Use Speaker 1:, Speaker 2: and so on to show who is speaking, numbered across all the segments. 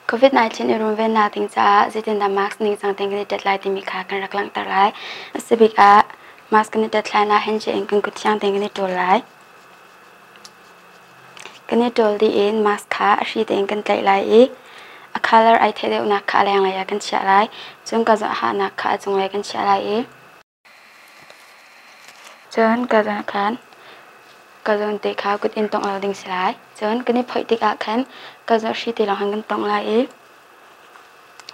Speaker 1: COVID-19 i runvennak ding caah zeitindah mask ningcang tein kan i tet lai timi kha kan rak langhter lai. A si bik ah mask kan i tet hlan ah handshake in kan kut thiang tein kan i ṭawl lai. Kan i ṭawl dih in mask kha a hri tein kan tlaih lai i a color ai theih deuhnak kha a lenglei ah kan chiah lai. Cun ka hahnak kha a cunglei kan chiah lai i Cun ka zawn khan ka zawn te kha kut in tongh lo ding si lai. Cun kan i phoih tikah khan ka zawn hri te lawng khan kan tongh lai i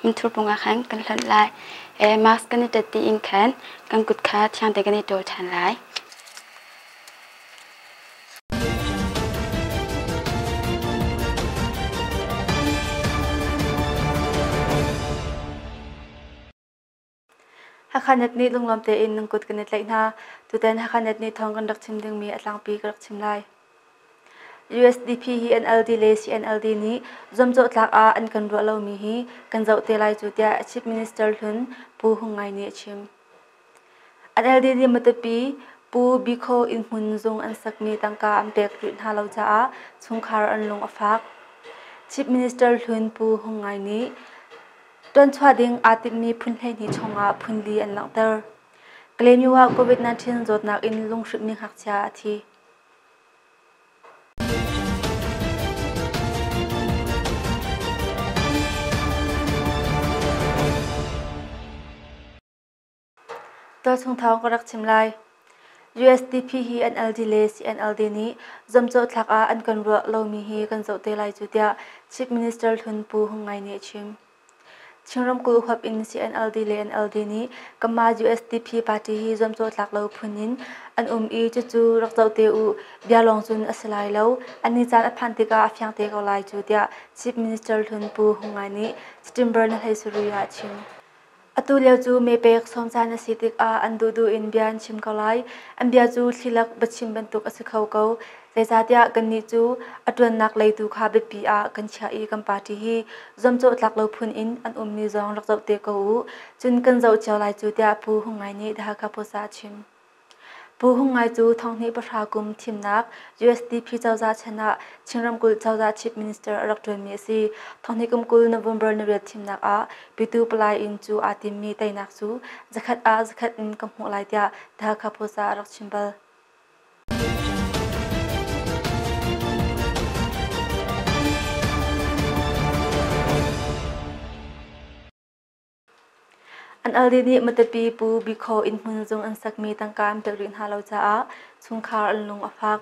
Speaker 1: hmunthur pung ah khan kan hlonh lai. Mask kan i tet dih in khan kan kut kha thiang te kan i ṭawl ṭhan lai.
Speaker 2: Hakha-net nih lunglawm tein nan kut kan i tlaih hna. Tutan Hakha-net nih thawng kan rak chim dingmi a tlangpi ka rak chim lai. USDP hi NLD le CNLD nih zuamcawhtlak ah an kan ruah lomi hi kan zoh te lai cu tiah Chief Minister hlun Pu Hung Ngai nih a chim. NLD nih Matupi Pu Bikho innhmun zung an sakmi tangka an pek rih hna lo caah chungkhar an lung a fak. Chief Minister hlun Pu Hung Ngai nih Ṭuanchuah ding aa timhmi phun 12 chungah phun li an langhter. Kalaymyo ah COVID-19 zawtnak in lunghrinhmi ngakchia a thi. Tualchung thawng ka rak chim lai. USDP hi NLD le CNLD nih zuamcawhthlak ah an kan ruah lomi hi kan zoh te lai cu tiah Chief Minister hlun Pu Hung Ngai nih a chim. Chin ramkulh huap in CNLD le NLD nih kanmah USDP party hi zuamcawhtlak lo phun in an um i cucu rak zoh te u, bia lawng cun a si lai lo. An ni caan a phan tikah a fiang te ko lai cu tiah Chief Minister hlun Pu Hung Ngai nih September ni 17 ah a chim. Atu lio cu mepek sawm caan a si tikah an duhduh in bia an chim ko lai. An bia cu thlilak biachim bantuk a si kho ko. Zeicahtiah kannih cu a ṭuannak lei tu kha biapi ah kan chiah i kan party hi zuamcawh tlak lo phun in an ummi zong rak zoh te ko u. Cun kan zoh cio lai cu tiah Pu Hung Ngai nih The Hakha Post ah a chim. Pu Hung Ngai cu thonghnih pahra kum thimnak USDP cozah chan ah Chin ramkulh cozah Chief Minister a rak ṭuanmi a si. Thonghnih kum 20 November nariat thimnak ah Pytu Palai inn cu aa timmi teinak cu zakhat ah zakhat in ka hmuh lai tiah The Hakha Post ah a rak chim bal. An aldi nih Matupi Pu Bikho innhmun zung an sakmi tangka an pek rih hna lo caah chungkhar an lung a fak.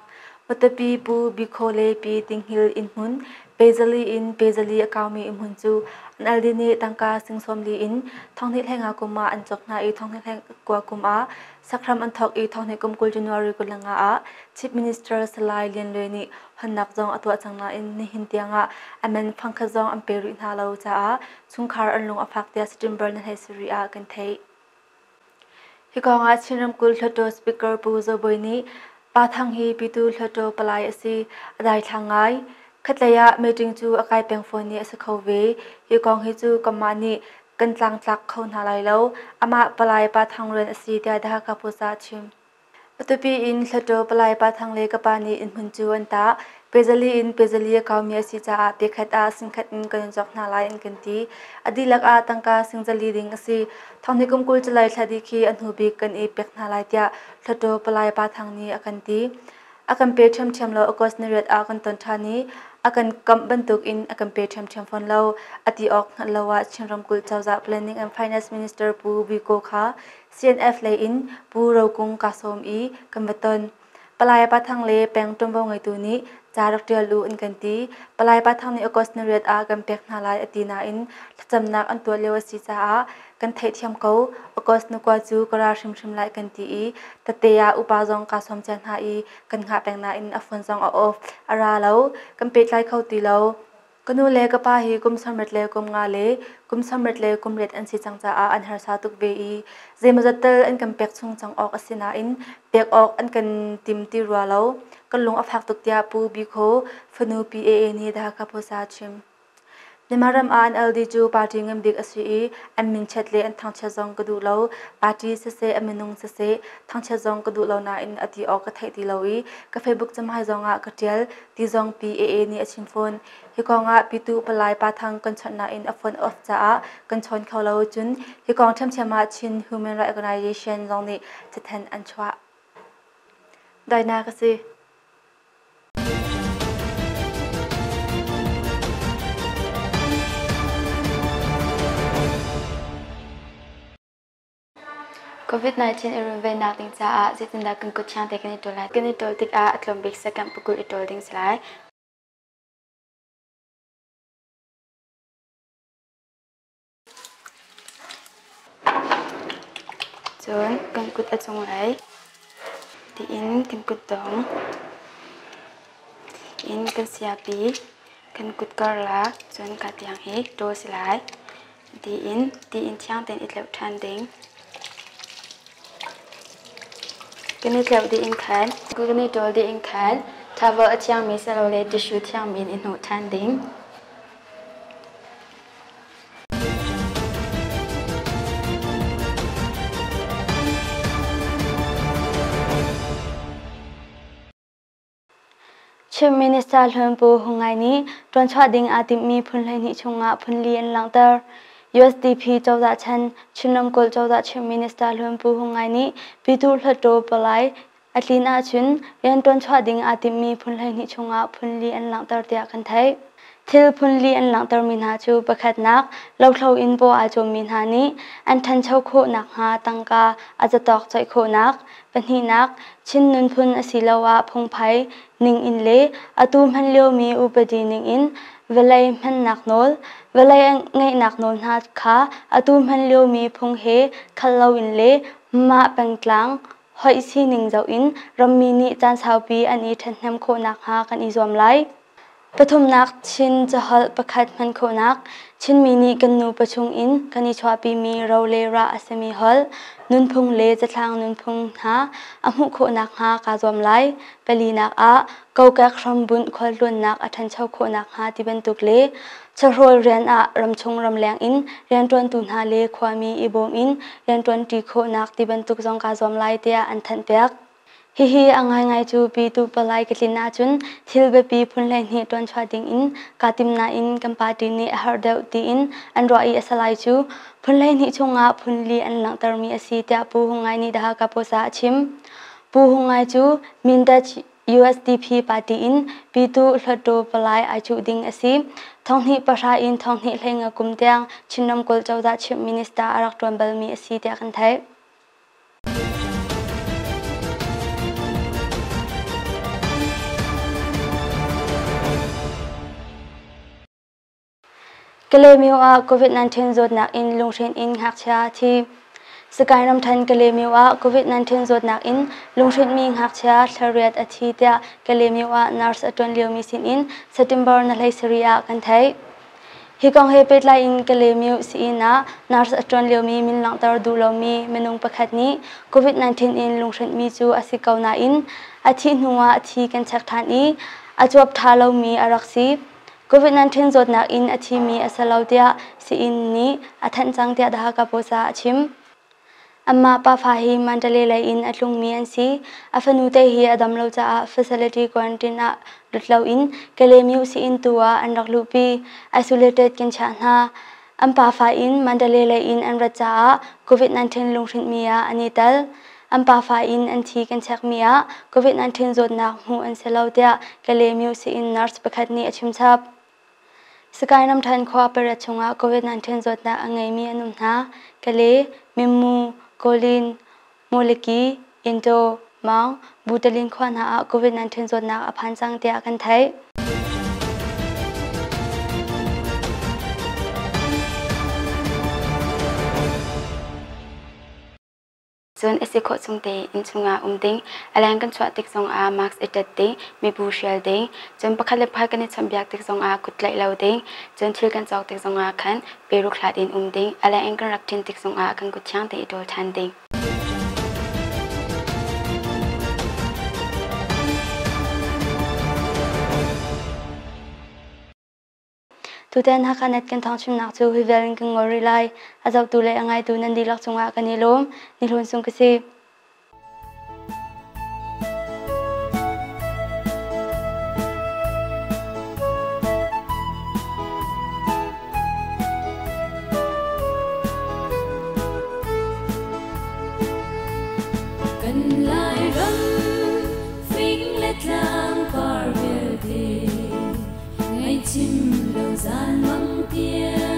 Speaker 2: Matupi Pu Bikho le Pi Tinghil innhmun pezali in pezali a kaumi innhmun cu an aldi nih tangka sing 40 in 2025 kum ah an cawk hna i 2021 kum ah sakhram an thawk i 2020 January 25 ah Chief Minister Salai Lian Luai nih honnak zong a tuah cang nain nihin tiangah a man fangkhat zong an pe rih hna lo caah chungkhar an lung a fak tiah September ni 17 ah kan theih. Hi kong ah Chin ramkulh Hluttaw Speaker Pu Zo Bawi nih Pa Thang hi Pytu Hluttaw palai a si, a daithlang ngai. Khatlei ah meeting cu a kai peng fawn i a si kho ve. Hi kong hi cu kanmah nih kan tlangtlak kho hna lai lo. Amah palai Pa Thang rian a si tiah The Hakha Post ah a chim. Atupi in Hluttaw Palai Pa Thang le ka pa nih innhmun cu an tah. Pezali in pezali a kaumi a si caah pekhat ah singkhat in kan in cawk hna lai an kan ti. A dihlak ah tangka singzali ding a si. Thonghnih kum 20 July thla dih khi a hnu bik kan i pek hna lai tiah Hluttaw Palai Pa Thang nih a kan ti. A kan pe ṭhiamṭhiam lo August ni riat ah kan ton ṭhan i a kan kamh bantuk in a kan pe ṭhiamṭhiam fawn lo. A ti awk hngalh lo ah Chin ramkulh cozah Planning and Finance Minister Pu Biko kha CNF lei in Pu Ro Kung kaa sawm i kan va ton. Palai Pa Thang le peng ṭuanvo ngeitu nih ca rak ṭial u an kan ti. Palai Pa Thang nih August ni riat ah kan pek hna lai a ti nain thlacamnak an tuah lio a si caah kan theihthiam ko. August ni kua cu ka ra hrimhrim lai kan ti i tate ah upa zong kaa sawm cia hna i kan hngah peng nain a phone zong a off. A ra lo. Kan pehtlai kho ti lo. Ka nu le ka pa hi kum 60 le kum nga le kum 60 le kum riat an si cang caah an harsa tuk ve i zeimawzat tal an kan pek chung cang awk a si nain pek awk an kan tim ti rua lo. Kan lung a fak tuk tiah Pu Bikho fanu PAA nih The Hakha Post ah a chim. Myanmar ram ah NLD cu party nganbik a si i an minchiat le an thangchiat zong ka duh lo. Party siseh a minung siseh thangchiat zong ka duh lo nain a ti awk ka theih ti lo i ka Facebook cahmai zong ah ka ṭial ti zong PAA nih a chim fawn. Hi kong ah Pitu Palai Pa Thang kan chawnh nain a phone off caah kan chawn kho lo. Cun hi kong ṭhiamṭhiam ah Chin Human Rights Organization zong nih cathanh an chuah. Dainak a si.
Speaker 1: COVID-19 i runvennak ding caah zeitindah kan kut thiang te kan i ṭawl lai? Kan i ṭawl tikah a tlawm bik second pakul i ṭawl ding si lai. Cun kan kut a cunglei tiin kan kutdong in kan siapi kan kut karlak cun ka tiang hi ṭawl si lai. Tiin tiin thiang tein i tleuh ṭhan ding. Kan i tleuh dih in khan kan i ṭawl dih in khan towel a thiangmi silole tissue thiangmi in i hnawh ṭhan ding.
Speaker 3: Chief Minister Hlun Pu Hung Ngai nih ṭuanchuah ding aa timhmi phun 12 chungah phun li an langhter. USDP cozah chan Chin ramkulh cozah Chief Minister Hlun Pu Hung Ngai nih Pyituh Hluttaw Palai a tlin ahcun rian ṭuanchuah ding aa timhmi phun 12 chungah phun li an langhter tiah kan theih. Thil phun li an langhtermi hna cu pakhatnak, lothlo in paw aa cawmmi hna nih an ṭhancho khawh nakhnga tangka a zatawk coih khawhnak, pahnihnak, Chin nunphun asiloah phungphai ningin le atu hman liomi upadi ningin vawlei hmannak nawl, vawlei ngeihnak nawl hna kha atu hman liomi phung he khalh loin le mah pengtlang hoih sining zoh in rammi nih caan saupi an i ṭhathnem khawh nakhnga kan i zuam lai. Pathumnak Chin caholh pakhat hman khawhnak Chinmi nih kan nupa chungin kan i chuahpimi ro le rah a simi holh, nunphung le catlang nunphung hna a hmuh khawh nakhnga kaa zuam lai. Palinak ah kokek hrambunh khualtlawnnak a ṭhancho khawh nakhnga ti bantuk le chawhrawl rian ah ramchung ramleng in rianṭuantu hna le khuami i bawm in rianṭuanṭi khawhnak ti bantuk zong kaa zuam lai tiah an thanhpiak. Hihi a ngaingai cu Pyituh palai ka tlin ahcun thil biapi phun 12 ṭuanchuah dingin kaa tim nain kan party nih a herh deuh tiin an ruah i a si lai cu phun 12 chungah phun li an langhtermi a si tiah Pu Hung Ngai nih The Hakha Post ah a chim. Pu Hung Ngai cu Mindat USDP party in Pyituh Hluttaw palai ai cuh ding a si. Thonghnih pahra in thonghnih hleinga kum tiang Chin ramkulh cozah Chief Minister a rak ṭuan balmi a si tiah kan theih. Kalaymyo ah COVID-19 zawtnak in lunghren in ngakchia a thi. Sakae ramṭhen Kalaymyo ah COVID-19 zawtnak in lunghrinhmi ngakchia thlariat a thi tiah Kalaymyo ah nurse a ṭuan liomi sinin September na 17 ah kan theih. Hi kong he pehtlai in Kalaymyo sii-inn ah nurse a ṭuan liomi min langhter duh lomi minung pakhat nih COVID-19 in lunghrinhmi cu a si ko nain a thih hnu ah thi kan check ṭhan i a cuap ṭha lomi a rak si. COVID-19 zawtnak in a thimi a si lo tiah sii-inn nih a thanh cang tiah The Hakha Post ah a chim. Anmah pafa hi Mandalay lei in a tlungmi an si. A fanute hi a dam lo caah facility quarantine ah lut loin Kalaymyo sii-inn tu ah an rak luhpi. Isolated kan chiah hna. An pafa in Mandalay lei in an rat caah COVID-19 lunghrinhmi ah an i tel. An pafa in an thi kan chekmi ah COVID-19 zawtnak hmuh an si lo tiah Kalaymyo sii-inn nurse pakhat nih a chimchap. Sakae ramṭhen khua pariat chungah COVID-19 zawtnak a ngeimi an um hna. Kale, Mimmu, Kawlin, Mawliki, Indaw, Maung, Butalin khua hna ah COVID-19 zawtnak a phan cang tiah kan theih.
Speaker 1: Cun a si khawh chung tein innchung ah um ding, a leng kan chuah tik zongah mask i ṭet ding, mibu hrial ding, cun pakhat le pakhat kan i chawnhbiak tik zongah kut tlaih lo ding, cun thil kan cawk tik zongah khan peruk hlat in um ding, a leng in kan rak ṭin tik zongah kan kut thiang tein i ṭawl ṭhan ding.
Speaker 3: Tutan Hakha Net kan thawngchimnak cu hi vial in kan ngol rih lai. A zohtu le a ngaitu nan dihlak cungah kan i lawm. Ni Hlun Sung ka si.
Speaker 4: Kan Lairam fing le tlang par vialte ngaihchim lo zan mang tiang.